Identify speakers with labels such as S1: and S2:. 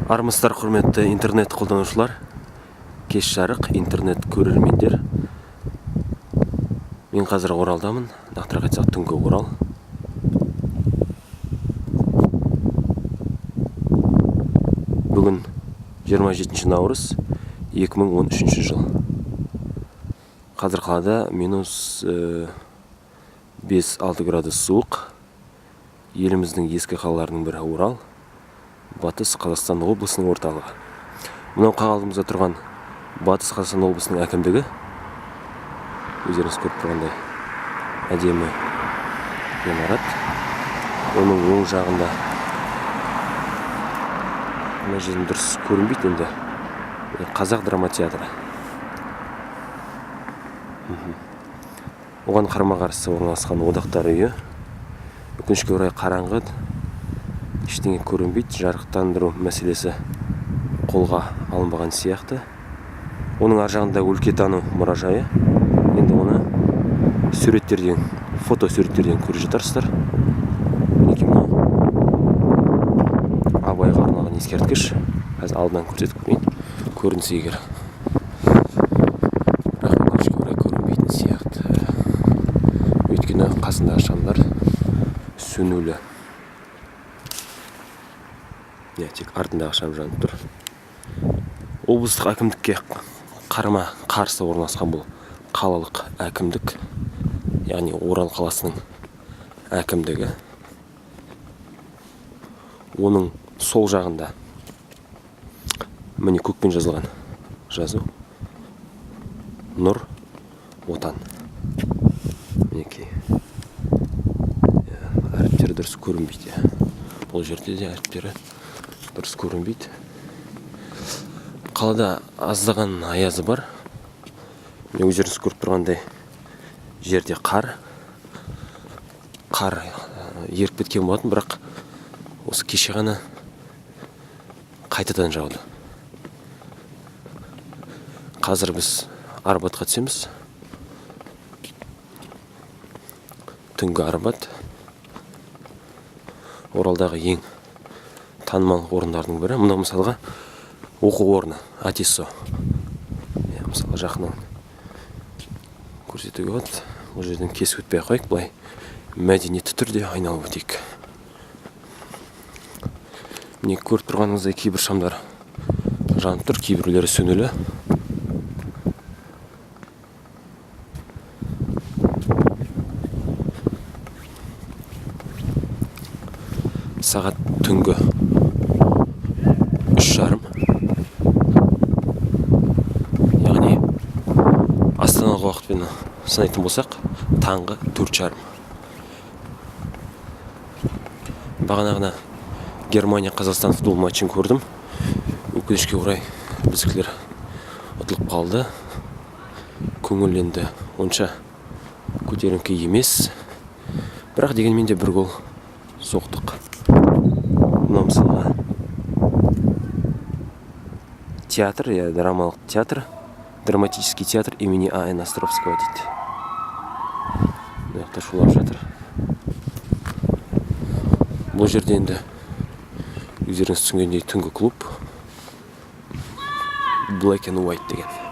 S1: Армысыздар, құрметті интернет қолданушылар, кеш жарық интернет көрермендер. Мен қазір Оралдамын, нақтырақ айтсақ, түнгі Орал. Бүгін 27 наурыз 2013 жыл. Қазір қалада минус 5-6 градус суық. Еліміздің ескі қалаларының бірі Орал, Батыс Қазақстан облысының орталығы. Мынау қақ алдымызда тұрған Батыс Қазақстан облысының әкімдігі. Өздеріңіз көріп тұрғандай, әдемі ғимарат. Оның оң жағында, мына жерден дұрыс көрінбейді енді, Қазақ драма театры. Оған қарама қарсы орналасқан Одақтар үйі. Өкінішке орай, қараңғы, ештеңе көрінбейді, жарықтандыру мәселесі қолға алынбаған сияқты. Оның ар жағында өлкетану мұражайы. Енді оны суреттерден, фото суреттерден көріп жатарсыздар. Мінекей, мынау Абайға арналған ескерткіш. Қазір алдынан көрсетіп көрейін, көрінсе егер. Бірақ, өкінішке орай, көрінбейтін сияқты, өйткені қасындағы шамдар сөнулі. Иә, тек артындағы шам жанып тұр. Облыстық әкімдікке қарама қарсы орналасқан бұл қалалық әкімдік, яғни Орал қаласының әкімдігі. Оның сол жағында, міне, көкпен жазылған жазу: «Нұр Отан». Мінекей. Иә, әріптері дұрыс көрінбейді. Иә, бұл жерде де әріптері дұрыс көрінбейді. Қалада аздаған аязы бар. Міне, өздеріңіз көріп тұрғандай, жерде қар. Қар еріп кеткен болатын, бірақ осы кеше ғана қайтадан жауды. Қазір біз Арбатқа түсеміз, түнгі Арбат. Оралдағы ең танымал орындардың бірі. Мынау, мысалға, оқу орны АТИСО. Иә, мысалы, жақыннан көрсетуге болады. Бұл жерден кесіп өтпей ақ қояйық, былай мәдениетті түрде айналып өтейік. Міне, көріп тұрғаныңыздай, кейбір шамдар жанып тұр, кейбіреулері сөнулі. Сағат түнгі 3:30, яғни астаналық уақытпен санайтын болсақ, таңғы 4:30. Бағана ғана Германия — Қазақстан футбол матчын көрдім. Өкінішке орай, біздікілер ұтылып қалды. Көңіл енді онша көтеріңкі емес, бірақ дегенмен де бір гол соқтық. Мынау, мысалға, театр, иә, драмалық театр, драматический театр имени А. Н. Островского дейді. Мына жақта шулап жатыр. Бұл жерде енді, өздеріңіз түсінгендей, түнгі клуб Black and White деген.